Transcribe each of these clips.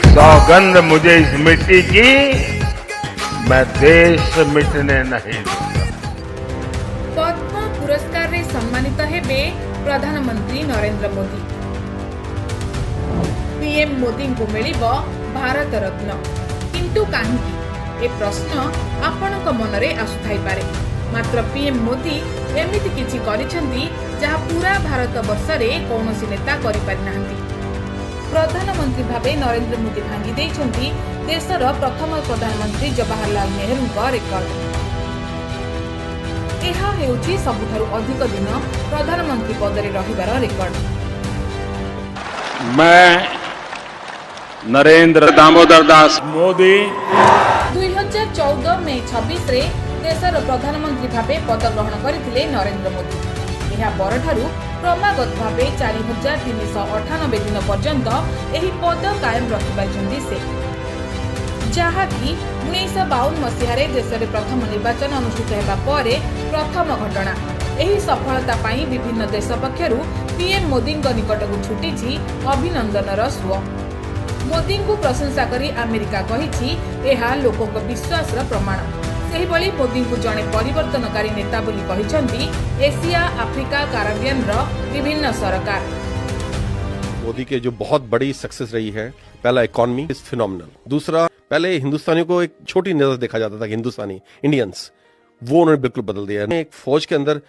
सौगंध मुझे इस मिट्टी की, मैं देश मिटने नहीं दूंगा। ପଦ୍ମ ପୁରସ୍କାରରେ ସମ୍ମାନିତ ହେବେ ପ୍ରଧାନମନ୍ତ୍ରୀ ନରେନ୍ଦ୍ର ମୋଦି। ପିଏମ୍ ମୋଦିଙ୍କୁ ମିଳିବ ଭାରତ ରତ୍ନ। କିନ୍ତୁ କାହିଁକି, ଏ ପ୍ରଶ୍ନ ଆପଣଙ୍କ ମନରେ ଆସୁଥାଇପାରେ। ମାତ୍ର ପିଏମ୍ ମୋଦି ଏମିତି କିଛି କରିଛନ୍ତି, ଯାହା ପୁରା ଭାରତ ବର୍ଷରେ କୌଣସି ନେତା କରିପାରିନାହାନ୍ତି। ପ୍ରଧାନମନ୍ତ୍ରୀ ଭାବେ ନରେନ୍ଦ୍ର ମୋଦି ଭାଙ୍ଗି ଦେଇଛନ୍ତି ଦେଶର ପ୍ରଥମ ପ୍ରଧାନମନ୍ତ୍ରୀ ଜବାହରଲାଲ ନେହେରୁଙ୍କ ରେକର୍ଡ। ଏହା ହେଉଛି ସବୁଠାରୁ ଅଧିକ ଦିନ ପ୍ରଧାନମନ୍ତ୍ରୀ ପଦରେ ରହିବାର ରେକର୍ଡ। मैं नरेंद्र दामोदर दास मोदी 2014 ମେ 26ରେ ଦେଶର ପ୍ରଧାନମନ୍ତ୍ରୀ ଭାବେ ପଦ ଗ୍ରହଣ କରିଥିଲେ ନରେନ୍ଦ୍ର ମୋଦି। ଏହା ପରଠାରୁ କ୍ରମାଗତ ଭାବେ 4398 ଦିନ ପର୍ଯ୍ୟନ୍ତ ଏହି ପଦ କାୟମ ରଖିପାରିଛନ୍ତି ସେ, ଯାହାକି 1952 ମସିହାରେ ଦେଶରେ ପ୍ରଥମ ନିର୍ବାଚନ ଅନୁଷ୍ଠିତ ହେବା ପରେ ପ୍ରଥମ ଘଟଣା। ଏହି ସଫଳତା ପାଇଁ ବିଭିନ୍ନ ଦେଶ ପକ୍ଷରୁ ପିଏମ୍ ମୋଦିଙ୍କ ନିକଟକୁ ଛୁଟିଛି ଅଭିନନ୍ଦନର ସୁଅ। ମୋଦିଙ୍କୁ ପ୍ରଶଂସା କରି ଆମେରିକା କହିଛି, ଏହା ଲୋକଙ୍କ ବିଶ୍ୱାସର ପ୍ରମାଣ। ସେହିଭଳି ମୋଦିଙ୍କୁ ଜଣେ ପରିବର୍ତ୍ତନକାରୀ ନେତା ବୋଲି କହିଛନ୍ତି ଏସିଆ, ଆଫ୍ରିକା, କାରାବିଆନର ବିଭିନ୍ନ ସରକାର। मोदी के जो बहुत बड़ी सक्सेस रही है, पहला, इकॉनमी is phenomenal. दूसरा, पहले हिंदुस्तानियों को एक छोटी नजर देखा जाता था कि हिंदुस्तानी, इंडियंस, वो उन्होंने बिल्कुल बदल दिया है। एक फौज के अंदर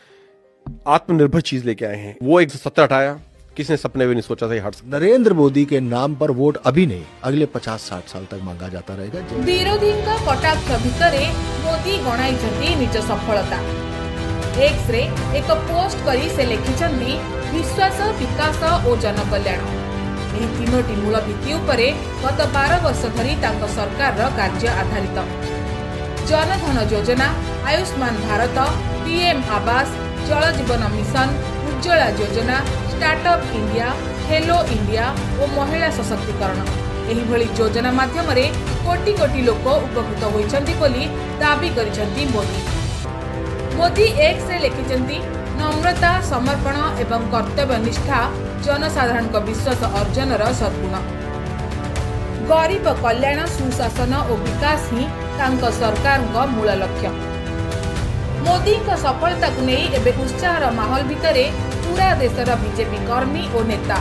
आत्मनिर्भर चीज लेके आए हैं। वो 170 हटाया, किसी ने सपने भी नहीं सोचा था ये हट सकता। नरेंद्र मोदी के नाम पर वोट अभी नहीं, अगले 50-60 साल तक मांगा जाता रहेगा। ବିରୋଧୀଙ୍କ କଟାକ୍ଷ ଭିତରେ ମୋଦି ଗଣାଇଛନ୍ତି ନିଜ ସଫଳତା। ଏକ୍ସରେ ଏକ ପୋଷ୍ଟ କରି ସେ ଲେଖିଛନ୍ତି, ବିଶ୍ୱାସ, ବିକାଶ ଓ ଜନକଲ୍ୟାଣ, ଏହି ତିନୋଟି ମୂଳ ଭିତ୍ତି ଉପରେ ଗତ 12 ବର୍ଷ ଧରି ତାଙ୍କ ସରକାରର କାର୍ଯ୍ୟ ଆଧାରିତ। ଜନଧନ ଯୋଜନା, ଆୟୁଷ୍ମାନ ଭାରତ, ପିଏମ୍ ଆବାସ, ଜଳ ଜୀବନ ମିଶନ, ଉଜ୍ଜଳା ଯୋଜନା, ଷ୍ଟାର୍ଟଅପ୍ ଇଣ୍ଡିଆ, ଖେଲୋ ଇଣ୍ଡିଆ ଓ ମହିଳା ସଶକ୍ତିକରଣ, ଏହିଭଳି ଯୋଜନା ମାଧ୍ୟମରେ କୋଟି କୋଟି ଲୋକ ଉପକୃତ ହୋଇଛନ୍ତି ବୋଲି ଦାବି କରିଛନ୍ତି ମୋଦି। ମୋଦି ଏକ୍ସରେ ଲେଖିଛନ୍ତି, ନମ୍ରତା, ସମର୍ପଣ ଏବଂ କର୍ତ୍ତବ୍ୟ ନିଷ୍ଠା ଜନସାଧାରଣଙ୍କ ବିଶ୍ୱାସ ଅର୍ଜନର ସଦ୍ଗୁଣ। ଗରିବ କଲ୍ୟାଣ, ସୁଶାସନ ଓ ବିକାଶ ହିଁ ତାଙ୍କ ସରକାରଙ୍କ ମୂଳ ଲକ୍ଷ୍ୟ। ମୋଦିଙ୍କ ସଫଳତାକୁ ନେଇ ଏବେ ଉତ୍ସାହର ମାହୋଲ ଭିତରେ ପୁରା ଦେଶର ବିଜେପି କର୍ମୀ ଓ ନେତା।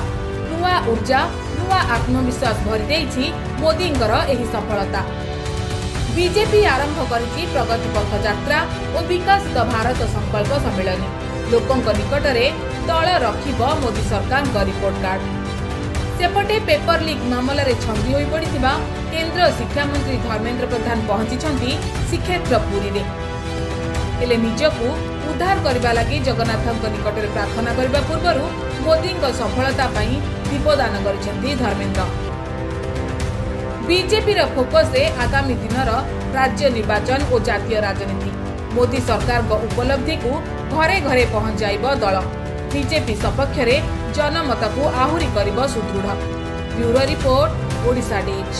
ନୂଆ ଉର୍ଜା, ନୂଆ ଆତ୍ମବିଶ୍ୱାସ ଭରି ଦେଇଛି ମୋଦିଙ୍କର ଏହି ସଫଳତା। ବିଜେପି ଆରମ୍ଭ କରିଛି ପ୍ରଗତି ପଥ ଯାତ୍ରା ଓ ବିକଶିତ ଭାରତ ସଂକଳ୍ପ ସମ୍ମିଳନୀ। ଲୋକଙ୍କ ନିକଟରେ ଦଳ ରଖିବ ମୋଦି ସରକାରଙ୍କ ରିପୋର୍ଟ କାର୍ଡ। ସେପଟେ ପେପର ଲିକ୍ ମାମଲାରେ ଛନ୍ଦି ହୋଇପଡ଼ିଥିବା କେନ୍ଦ୍ର ଶିକ୍ଷାମନ୍ତ୍ରୀ ଧର୍ମେନ୍ଦ୍ର ପ୍ରଧାନ ପହଞ୍ଚିଛନ୍ତି ଶ୍ରୀକ୍ଷେତ୍ର ପୁରୀରେ। ହେଲେ ନିଜକୁ ଉଦ୍ଧାର କରିବା ଲାଗି ଜଗନ୍ନାଥଙ୍କ ନିକଟରେ ପ୍ରାର୍ଥନା କରିବା ପୂର୍ବରୁ ମୋଦିଙ୍କ ସଫଳତା ପାଇଁ ଦୀପଦାନ କରିଛନ୍ତି ଧର୍ମେନ୍ଦ୍ର। ବିଜେପିର ଫୋକସରେ ଆଗାମୀ ଦିନର ରାଜ୍ୟ ନିର୍ବାଚନ ଓ ଜାତୀୟ ରାଜନୀତି। ମୋଦି ସରକାରଙ୍କ ଉପଲବ୍ଧିକୁ ଘରେ ଘରେ ପହଞ୍ଚାଇବ ଦଳ। ବିଜେପି ସପକ୍ଷରେ ଜନମତକୁ ଆହୁରି କରିବ ସୁଦୃଢ଼। Bureau report, Odisha days.